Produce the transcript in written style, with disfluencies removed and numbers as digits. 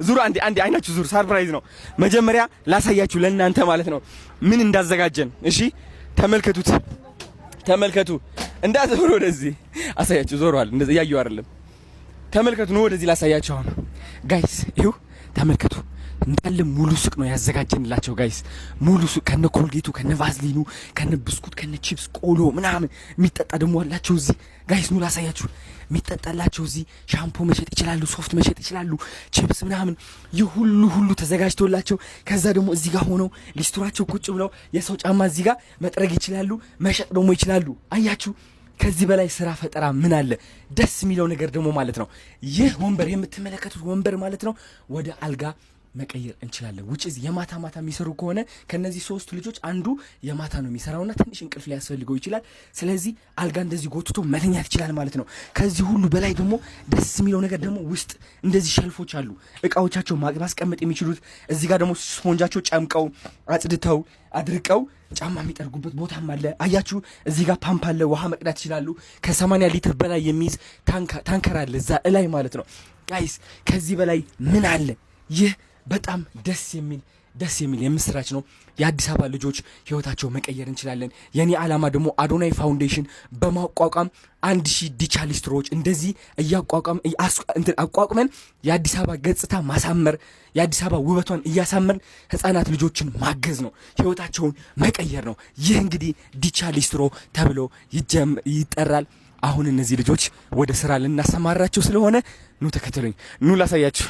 ዙሩ፣ አንዴ አንዴ አይናችሁ ዙሩ። Surprise ነው። መጀመሪያ ላሳያችሁ ለእናንተ ማለት ነው ምን እንዳዘጋጀን። እሺ ተመልከቱት፣ ተመልከቱ። እንዳዞሩ ወደዚህ አሳያችሁ። ዞሯል። እንደዚህ እያየሁ አይደለም። ተመልከቱ ነው፣ ወደዚህ ላሳያችሁ አሁን guys፣ ይሁ ተመልከቱ። እንዳለ ሙሉ ሱቅ ነው ያዘጋጀንላቸው guys። ሙሉ ሱቅ ከነ ኮልጌቱ፣ ከነ ቫዝሊኑ፣ ከነ ብስኩት፣ ከነ ቺፕስ፣ ቆሎ ምናምን፣ የሚጠጣ ደግሞ አላቸው እዚህ guys። ኑ ላሳያችሁ። የሚጠጣላቸው እዚህ፣ ሻምፖ መሸጥ ይችላሉ፣ ሶፍት መሸጥ ይችላሉ፣ ቺፕስ ምናምን፣ ይህ ሁሉ ሁሉ ተዘጋጅቶላቸው፣ ከዛ ደግሞ እዚህ ጋር ሆነው ሊስትሯቸው ቁጭ ብለው የሰው ጫማ እዚህ ጋር መጥረግ ይችላሉ፣ መሸጥ ደግሞ ይችላሉ። አያችሁ፣ ከዚህ በላይ ስራ ፈጠራ ምን አለ? ደስ የሚለው ነገር ደግሞ ማለት ነው ይህ ወንበር፣ የምትመለከቱት ወንበር ማለት ነው፣ ወደ አልጋ መቀየር እንችላለን። Which is የማታ ማታ የሚሰሩ ከሆነ፣ ከነዚህ ሶስቱ ልጆች አንዱ የማታ ነው የሚሰራውና ትንሽ እንቅልፍ ሊያስፈልገው ይችላል። ስለዚህ አልጋ እንደዚህ ጎትቶ መተኛት ይችላል ማለት ነው። ከዚህ ሁሉ በላይ ደግሞ ደስ የሚለው ነገር ደግሞ ውስጥ እንደዚህ shelf ኦች አሉ፣ እቃዎቻቸው ማስቀመጥ የሚችሉት። እዚህ ጋር ደግሞ ስፖንጃቸው ጨምቀው፣ አጽድተው፣ አድርቀው ጫማ የሚጠርጉበት ቦታም አለ። አያችሁ፣ እዚህ ጋር ፓምፕ አለ፣ ውሃ መቅዳት ይችላሉ። ከ80 ሊትር በላይ የሚይዝ ታንከር አለ እዛ እላይ ማለት ነው። Guys፣ ከዚህ በላይ ምን አለ? ይህ በጣም ደስ የሚል ደስ የሚል የምስራች ነው። የአዲስ አበባ ልጆች ህይወታቸው መቀየር እንችላለን። የኔ ዓላማ ደግሞ አዶናይ ፋውንዴሽን በማቋቋም 1,000 ዲቻ ሊስትሮዎች እንደዚህ እያቋቋም እንትን አቋቁመን የአዲስ አበባ ገጽታ ማሳመር፣ የአዲስ አበባ ውበቷን እያሳመርን ህፃናት ልጆችን ማገዝ ነው፣ ህይወታቸውን መቀየር ነው። ይህ እንግዲህ ዲቻ ሊስትሮ ተብሎ ይጠራል። አሁን እነዚህ ልጆች ወደ ስራ ልናሰማራቸው ስለሆነ ኑ ተከተሉኝ፣ ኑ ላሳያችሁ።